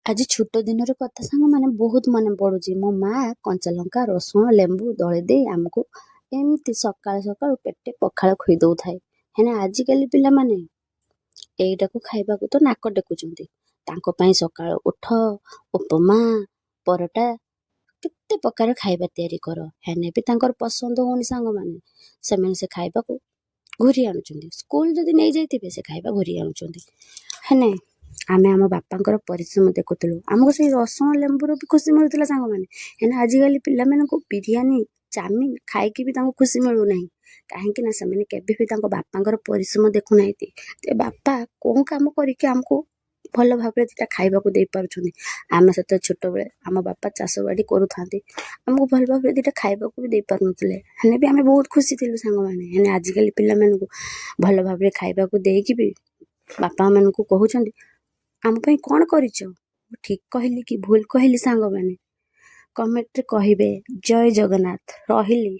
ଆଜି ଛୋଟ ଦିନର କଥା ସାଙ୍ଗମାନେ ବହୁତ ମନେ ପଡ଼ୁଛି। ମୋ ମା' କଞ୍ଚା ଲଙ୍କା, ରସୁଣ, ଲେମ୍ବୁ ଦଳି ଦେଇ ଆମକୁ ଏମିତି ସକାଳୁ ସକାଳୁ ପେଟେ ପଖାଳ ଖୋଇ ଦେଉଥାଏ। ହେଲେ ଆଜିକାଲି ପିଲାମାନେ ଏଇଟାକୁ ଖାଇବାକୁ ତ ନାକ ଟେକୁଛନ୍ତି। ତାଙ୍କ ପାଇଁ ସକାଳୁ ଉଠ, ଉପମା, ପରଟା, କେତେ ପ୍ରକାର ଖାଇବା ତିଆରି କର, ହେଲେ ବି ତାଙ୍କର ପସନ୍ଦ ହେଉନି ସାଙ୍ଗମାନେ। ସେମାନେ ସେ ଖାଇବାକୁ ଘୁରି ଆଣୁଛନ୍ତି। ସ୍କୁଲ ଯଦି ନେଇଯାଇଥିବେ, ସେ ଖାଇବା ଘୁରି ଆଣୁଛନ୍ତି। ହେଲେ ଆମେ ଆମ ବାପାଙ୍କର ପରିଶ୍ରମ ଦେଖୁଥିଲୁ, ଆମକୁ ସେଇ ରସୁଣ ଲେମ୍ବୁର ବି ଖୁସି ମିଳୁଥିଲା ସାଙ୍ଗମାନେ। ହେଲେ ଆଜିକାଲି ପିଲାମାନଙ୍କୁ ବିରିୟାନୀ, ଚାଉମିନ ଖାଇକି ବି ତାଙ୍କୁ ଖୁସି ମିଳୁନାହିଁ। କାହିଁକି ନା ସେମାନେ କେବେ ବି ତାଙ୍କ ବାପାଙ୍କର ପରିଶ୍ରମ ଦେଖୁନାହାନ୍ତି ଯେ ବାପା କେଉଁ କାମ କରିକି ଆମକୁ ଭଲ ଭାବରେ ଦୁଇଟା ଖାଇବାକୁ ଦେଇପାରୁଛନ୍ତି। ଆମେ ସେତେବେଳେ ଛୋଟବେଳେ ଆମ ବାପା ଚାଷ ବାଡ଼ି କରୁଥାନ୍ତି, ଆମକୁ ଭଲ ଭାବରେ ଦୁଇଟା ଖାଇବାକୁ ବି ଦେଇପାରୁନଥିଲେ, ହେଲେ ବି ଆମେ ବହୁତ ଖୁସି ଥିଲୁ ସାଙ୍ଗମାନେ। ହେଲେ ଆଜିକାଲି ପିଲାମାନଙ୍କୁ ଭଲ ଭାବରେ ଖାଇବାକୁ ଦେଇକି ବି ବାପାମାନଙ୍କୁ କହୁଛନ୍ତି, ଆମ ପାଇଁ କ'ଣ କରିଛ? ମୁଁ ଠିକ୍ କହିଲି କି ଭୁଲ କହିଲି ସାଙ୍ଗମାନେ, କମେଣ୍ଟରେ କହିବେ। ଜୟ ଜଗନ୍ନାଥ, ରହିଲି।